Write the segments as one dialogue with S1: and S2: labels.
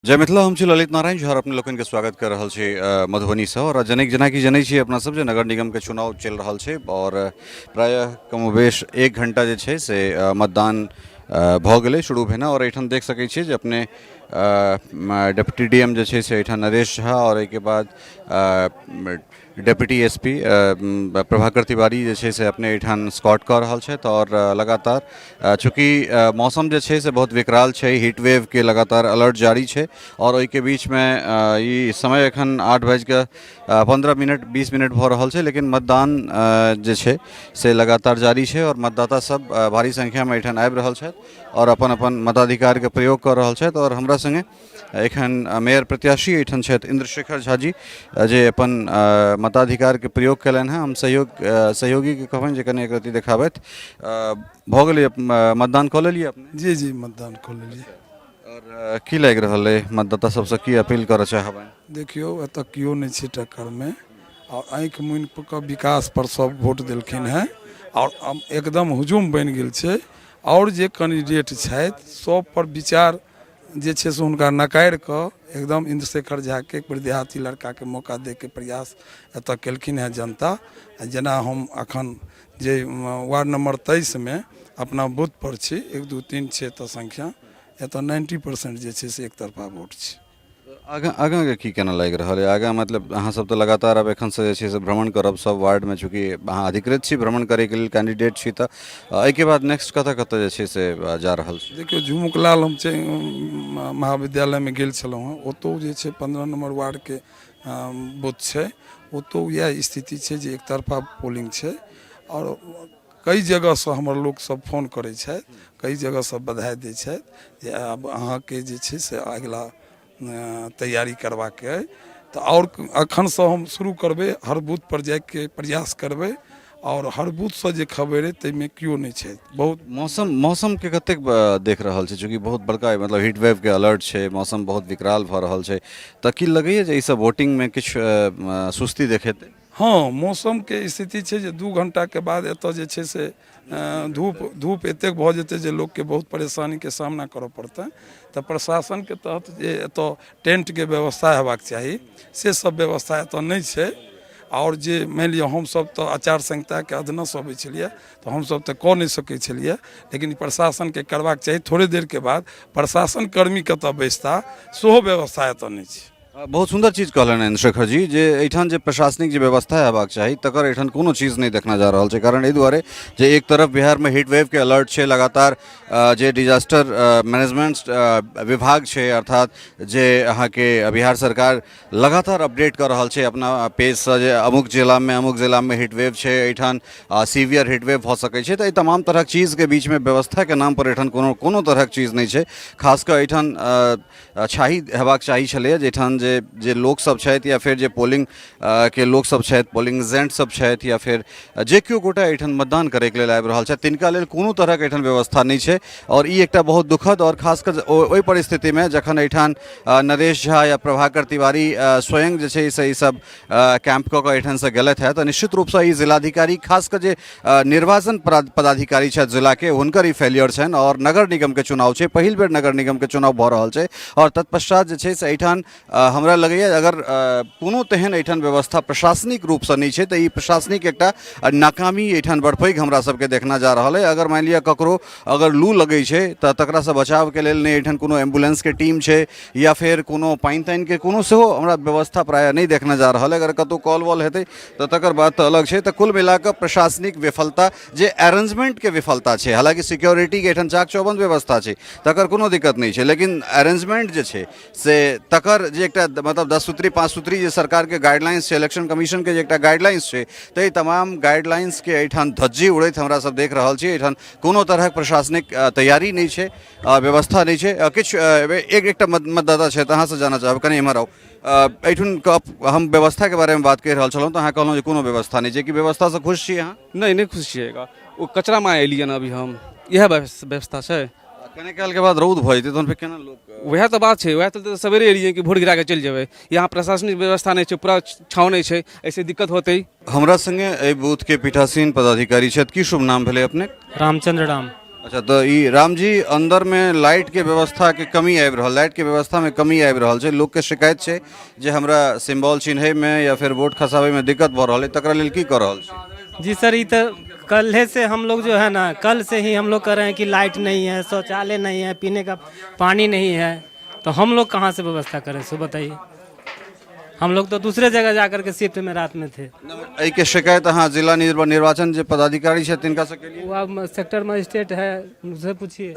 S1: जय मिथिला, हम छी ललित नारायण झा, अपने लोकनिके स्वागत कर रहल छी मधुबनीसँ। आओर जनिक जेनाकि जनै छी अपना सब जे नगर निगमके चुनाव चलि रहल छै आओर प्रायः कमोबेश 1 घंटा जे छै से मतदान भऽ गेलै शुरू भेना। आओर एहिठाम देख सकै छियै जे अपने डिप्टी डी एम जे छै से एहिठाम नरेश झा आओर एहिके बाद डेप्यूटी एस पी प्रभाकर तिवारी जे छै से अपने एहिठाम स्कॉट कऽ रहल छथि। आओर लगातार चूँकि मौसम जे छै से बहुत विकराल छै, हीट वेवके लगातार अलर्ट जारी छै आओर ओहिके बीचमे ई समय एखन 8 बाजिकऽ 15 मिनट 20 मिनट भऽ रहल छै, लेकिन मतदान जे छै से लगातार जारी छै आओर मतदाता सब भारी संख्यामे एहिठाम आबि रहल छथि आओर अपन अपन मताधिकारके प्रयोग कऽ रहल छथि। आओर हमरा सङ्गे एखन मेयर प्रत्याशी एहिठाम छथि इन्द्रशेखर झा जी, जे अपन मताधिकारके प्रयोग कयलनि हेँ। हम सहयोगीके कहबनि जे कनि एक रत्ती देखाबथि। भऽ गेलै, मतदान कऽ लेलियै अपने?
S2: जी जी, मतदान कऽ लेलियै।
S1: आओर की लागि रहल अइ, मतदाता सबसँ की अपील करऽ चाहबनि?
S2: देखियौ, एतऽ केओ नहि छै टक्करमे आओर आँखि मुनि कऽ विकास पर सब वोट देलखिन हेँ आओर एकदम हुजूम बनि गेल छै। आओर जे कैंडिडेट छथि सब पर विचार जे छै से हुनका नकारि कऽ एकदम इन्द्रशेखर झाके एक देहाती लड़काके मौका दैके प्रयास एतऽ केलखिन हेँ जनता। जेना हम एखन जे वार्ड नम्बर 23मे अपना बूथपर छी, 1 2 3 छै एतऽ संख्या, एतऽ 90% जे छै से एकतरफा वोट छै।
S1: आगाँ आगाँके की केना लागि रहल अइ आगाँ? मतलब अहाँ सब तऽ लगातार आब एखनसँ जे छै से भ्रमण करब सब वार्डमे, चूँकि अहाँ अधिकृत छी भ्रमण करैके लेल, कैंडिडेट छी, तऽ एहिके बाद नेक्स्ट कतऽ कतऽ जे छै से जा रहल छी?
S2: देखियौ, झुमुकलाल हम महाविद्यालयमे गेल छलहुँ हेँ, ओतहु जे छै 15 नम्बर वार्डके बूथ छै, ओतहु इएह स्थिति छै जे एकतरफा पोलिंग छै। आओर कई जगहसँ हमर लोकसभ फोन करै छथि, कई जगहसँ बधाइ दै छथि जे आब अहाँके जे छै से अगिला तैयारी करबाके अइ, तऽ आओर एखनसँ हम शुरू करबै, हर बूथपर जाइके प्रयास करबै। आओर हर बूथसँ जे खबरि अइ ताहिमे केओ नहि छथि। बहुत
S1: मौसमके कतेक देख रहल छै, चूँकि बहुत बड़का मतलब हीट वेवके अलर्ट छै, मौसम बहुत विकराल भऽ रहल छै, तऽ की लगैए जे एहिसँ वोटिंगमे किछु सुस्ती देखेतै?
S2: हँ, मौसमके स्थिति छै जे 2 घंटाके बाद एतऽ जे छै से धूप एतेक भऽ जेतै जे लोकके बहुत परेशानीके सामना करऽ पड़तै। तऽ प्रशासनके तहत जे एतऽ टेंटके व्यवस्था हेबाक चाही से सब व्यवस्था एतऽ नहि छै। आओर जे मानि लिअ हमसब तऽ आचार संहिताके अधीनस्थ अबै छलियै तऽ हमसब तऽ कऽ नहि सकै छलियै, लेकिन प्रशासनके करबाक चाही। थोड़े देरके बाद प्रशासन कर्मी कतऽ बैसता सेहो व्यवस्था एतऽ नहि छै।
S1: बहुत सुन्दर चीज कहलनि हँ शेखर जी जे एहिठाम जे प्रशासनिक जे व्यवस्था हेबाक चाही तकर एहिठाम कोनो चीज नहि देखना जा रहल छै। कारण एहि दुआरे जे एक तरफ बिहारमे हीट वेवके अलर्ट छै, लगातार जे डिजास्टर मैनेजमेंट विभाग छै, अर्थात जे अहाँके बिहार सरकार लगातार अपडेट कऽ रहल छै अपना पेजसँ जे अमुक जिलामे हीट वेव छै, एहिठाम सीवियर हीट वेव भऽ सकै छै, तऽ एहि तमाम तरहक चीजके बीचमे व्यवस्थाके नाम पर एहिठाम कोनो कोनो तरहक चीज नहि छै। खास कऽ एहिठाम छाही हेबाक चाही छलैए जाहिठाम जे जे लोकसभ छथि या फेर जे पोलिंग के लोकसभ छथि, पोलिंग एजेंट सब छथि या फेर जे केओ गोटा एहिठाम मतदान करैके लेल आबि रहल छथि तिनका लेल कोनो तरहक एहिठाम व्यवस्था नहि छै। आओर ई एकटा बहुत दुखद आओर खास कऽ ओहि परिस्थितिमे जखन एहिठाम नरेश झा या प्रभाकर तिवारी स्वयं जे छै से ई सब कैंप कऽ कऽ एहिठामसँ गेलथि हेँ, तऽ निश्चित रूपसँ ई जिलाधिकारी खास कऽ जे निर्वाचन पदाधिकारी छथि जिलाके हुनकर ई फेलियर छनि। आओर नगर निगमके चुनाव छै, पहिल बेर नगर निगमके चुनाव भऽ रहल छै आओर तत्पश्चात जे छै से एहिठाम हमरा लगैए अगर कोनो तेहन एहिठाम व्यवस्था प्रशासनिक रूपसँ नहि छै तऽ ई प्रशासनिक एकटा नाकामी एहिठाम बड़ पैघ हमरा सबके देखना जा रहल अइ। अगर मानि लिअ ककरो अगर लू लगै छै तऽ तकरासँ बचावके लेल नहि एहिठाम कोनो एम्बुलेंसके टीम छै या फेर कोनो पानि तानिके कोनो सेहो हमरा व्यवस्था प्रायः नहि देखने जा रहल अइ। अगर कतहु कॉल वॉल हेतै तऽ तकर बात तऽ अलग छै। तऽ कुल मिलाकऽ प्रशासनिक विफलता जे अरेंजमेंटके विफलता छै, हालाँकि सिक्योरिटीके एहिठाम चाक चौबंद व्यवस्था छै तकर कोनो दिक्कत नहि छै, लेकिन अरेंजमेंट जे छै से तकर जे एकटा मतलब 10 सूत्री 5 सूत्री जे सरकारके गाइडलाइंस छै, इलेक्शन कमीशनके जे एकटा गाइडलाइंस छै, ताहि तमाम गाइडलाइंसके एहिठाम धज्जी उड़ैत हमरा सब देख रहल छी। एहिठाम कोनो तरहक प्रशासनिक तैयारी नहि छै, व्यवस्था नहि छै किछु। एकटा मतदाता छथि, अहाँसँ जानऽ चाहब, कनि एम्हर आउ। एहिठाम हम व्यवस्थाके बारेमे बात कहि रहल छलहुँ तऽ अहाँ कहलहुँ जे कोनो व्यवस्था नहि छै, कि व्यवस्थासँ खुश छी अहाँ?
S3: नहि, नहि खुश छियै। ओ कचरामे एलियै हन अभी हम, इएह व्यवस्था छै।
S1: कने कालके बाद रौद भऽ जेतै तहन फेर केना लोक?
S3: वएह तऽ बात छै, वएह चलते तऽ सवेरे एलियै कि वोट गिरा कऽ चलि जेबै। यहाँ प्रशासनिक व्यवस्था नहि छै, पूरा छाँव नहि छै, एहिसँ दिक्कत होतै।
S1: हमरा संगे एहि बूथके पीठासीन पदाधिकारी छथि। की शुभ नाम भेलै अपने?
S4: रामचंद्र राम।
S1: अच्छा, तऽ ई रामजी, अन्दरमे लाइटके व्यवस्थाके कमी आबि रहल, लाइटके व्यवस्थामे कमी आबि रहल छै। लोकके शिकायत छै जे हमरा सिम्बॉल चिन्हैमे या फेर वोट खसाबैमे दिक्कत भऽ रहल अइ। तकरा लेल की कऽ रहल छी?
S4: जी सर, ये तो कल से हम लोग जो है ना, कल से ही हम लोग कर रहे हैं कि लाइट नहीं है, शौचालय नहीं है, पीने का पानी नहीं है, तो हम लोग कहाँ से व्यवस्था करें, सो बताइए। हम लोग तो दूसरे जगह जा कर के शिफ्ट में रात में थे।
S1: एहिके शिकायत अहाँ जिला निर्वाचन जे पदाधिकारी छथि, तिनका से केलियै?
S4: वो अब सेक्टर मजिस्ट्रेट है, उनसे पूछिए,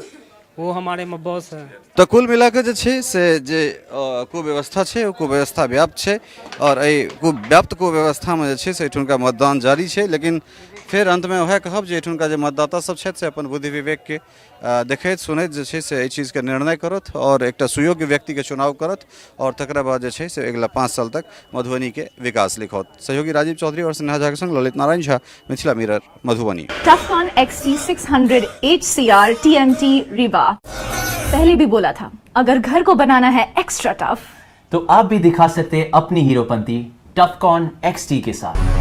S4: वो हमारे में बॉस है।
S1: तऽ कुल मिला कऽ जे छै से जे कुव्यवस्था छै, ओ कुव्यवस्था व्याप्त छै आओर एहि व्याप्त कुव्यवस्थामे जे छै से एहिठुनका मतदान जारी छै। लेकिन फेर अन्तमे उएह कहब जे एहिठुनका जे मतदाता सब छथि, से अपन बुद्धि विवेकके देखैत सुनैत जे छै से एहि चीजके निर्णय करत आओर एकटा सुयोग्य व्यक्तिके चुनाव करत आओर तकरा बाद जे छै से अगिला 5 साल तक मधुबनीके विकास लिखौत। सहयोगी राजीव चौधरी आओर सिन्हा झा के संग Lalit Narayan Jha, Mithila mirror, Madhubani.
S5: टफकॉन XT600 HCR TMT Rewa। पहले भी बोला था, अगर घर को बनाना है एक्स्ट्रा टफ,
S6: तो आप भी दिखा सकते हैं अपनी हीरोपंती टफकॉन XT के साथ।